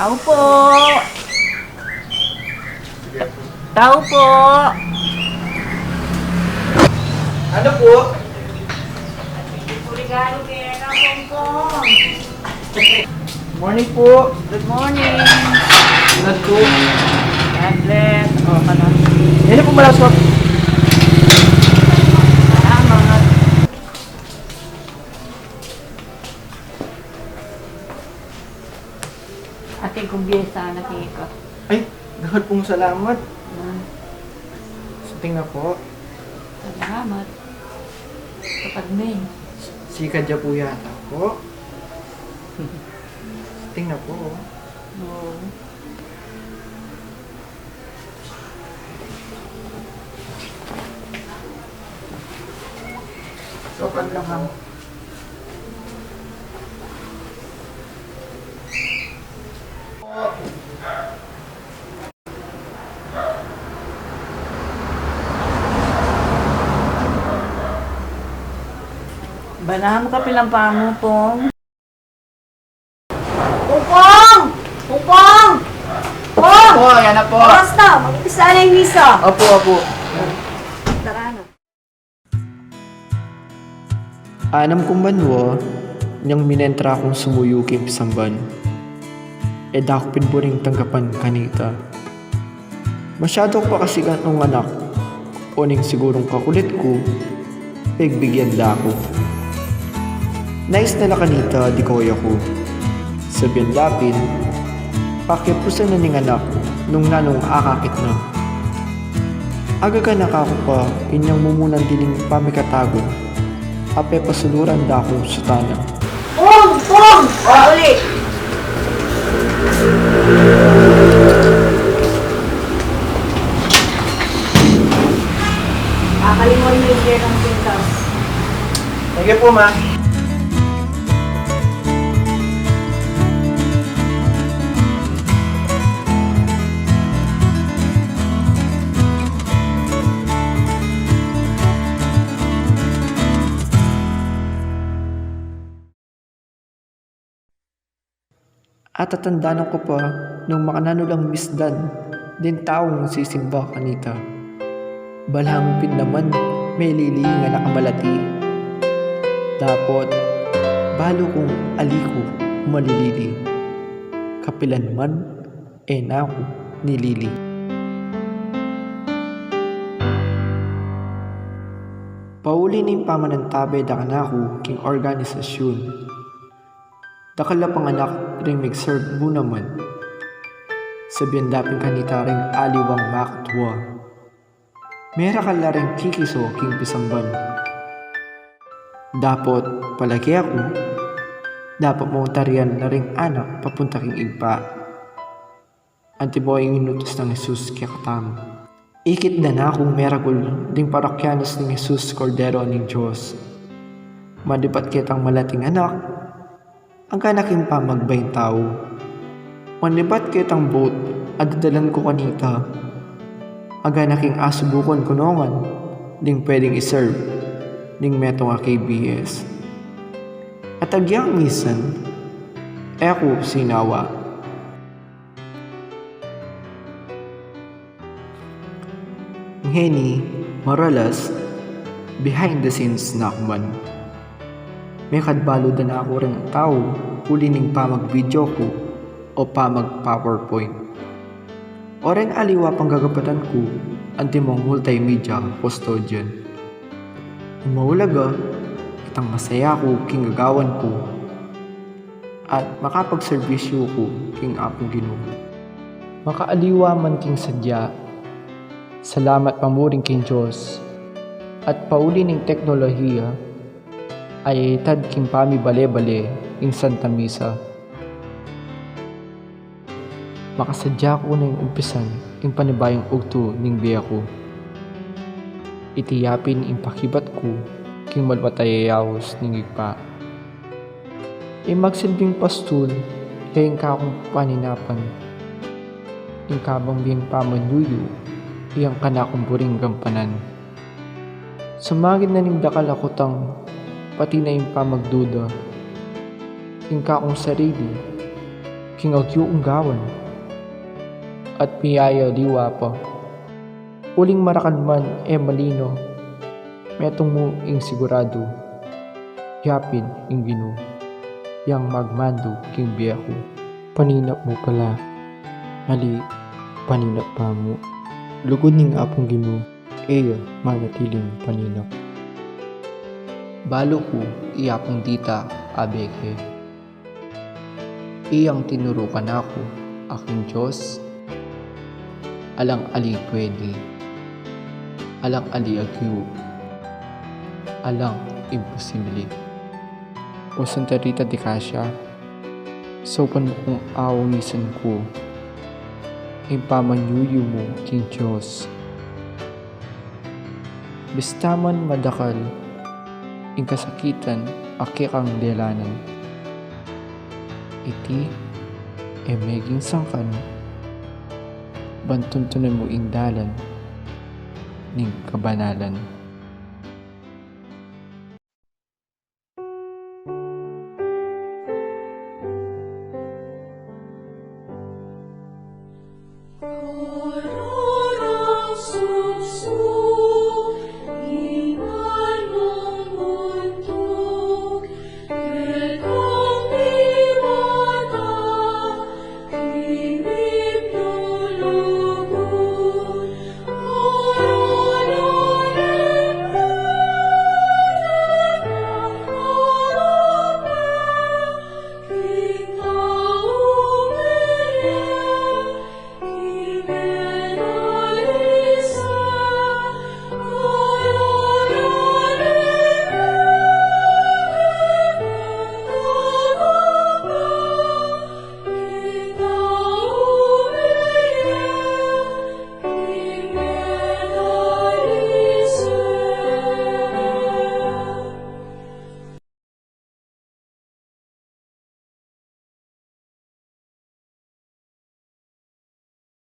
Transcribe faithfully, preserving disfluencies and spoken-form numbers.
Tau po. Tau po. Ano po? Regalo kaya na, Pongpong. Morning po. Good morning. Ingat po. God bless. O, ka na. Yan po, malaswa. Salamat. Ate, kung biyesa na kaya ka. Ay, dahil pong salamat. Hmm. Sa tingnan po. Salamat. Kapag may. Sikadya po yata po. Tingnan po, oh. Oo. Sobrang langaw. Bana, makapilan pa mu, Pong? Pongpong! Pongpong! Pong! Opo, yan na po. Oras na, mag-umpisa na yung misa. Opo, opo. Tara na. Anam kung banua, inyang minentra kung sumuyu king pisamban. E da ku pin buring tanggapan kanita. Masyadu ku pa kasi kanung anak, uling sigurung kakulit ku, pigbigyan da ku. Nais na la kanita dikoy aku. Sabian da pin, pakipusan na ning anak nung nanung akakit na. Agaganaka ku pa inyang mumunan diling pamikatagun, a pepasuluran da kung sutana. Pong! Pong! Ah! Uli! Kakalimon mo yung ng pintas. Sige po, ma. At tatandanan ku pa nung makananu lang misdan ding taung sisimba kanita. Balamu pin naman, melili ing anak a malati. Dapot, balu kung ali ku malilili. Kapilan man, e na ku nilili. Pauli ning pamanantabe da kanaku king organisasyun. Dakal a panganak ring mig-serve mu naman. Sabian da pin kanita ring aliwang makatua. Merakal la ring kikiso king pisamban. Dapot palage ku, dapat mung tarian la ring anak papunta king Ibpa. Antimo ing inutus nang Jesus kekatamu. Ikit da na kung meragul ding parokyanos ning Jesus, Kordero ning Dios. Manibat ketang malating anak, agana king pamagbaing tau. Manibat ketang boat a dadalan ku kanita, agana king asubukun ku nongan ding pwedeng i-serve ning metung a K B S. At agyang misan, e ku sinawa. Ngeni, maralas, behind the scenes na ku man. Mekad balu da na ku ring tau uli ning pamag-video ku o pamag-PowerPoint. O reng aliwa pang gagapatan ku, antimong multimedia custodian. Ing maulaga, itang masaya ku king gagawan ku, at makapagserbisyu ku king Apung Ginu. Makaaliwa man king sadya, salamat pa mu rin king Dios, at pauli ning teknolohiya, ay itad king pamibale-bale ing Santa Misa. Makasadya ku neng umpisan ing panibayung ugtu ning bie ku. Iti ya pin ing pakibat ku king maluwat a yayaus ning Ibpa. Ing magsilbing pastul, ya ing kakung paninapan. Ing kabang ming pamanyuyu, iyang kanakung buring gampanan. Sumagid na ning dakal a kutang, pati na ing pamagduda. Ing kakung sarili, king agyu kung gawan, at miyayaliwa pa. Uling marakal man e malino, metung mu ing siguradu, yapin ing Ginu, yang magmandu king bie ku. Paninap mu pala, ali paninap pa mu. Lugud ning Apung Ginu, e ya manatiling paninap. Balu ku i Apung dita, abe ke. Iyang tinuru kanaku, aking Dios, alang ali pwede, alang ali agyu, alang imposible. O Santa Rita de Cassia, saupan mu kung awangisan ku ing pamanyuyu mu king Dios. Bista man madakal ing kasakitan a kekang delanan, iti e meging sangkan ban tuntunan mu ing dalan ning kabanalan.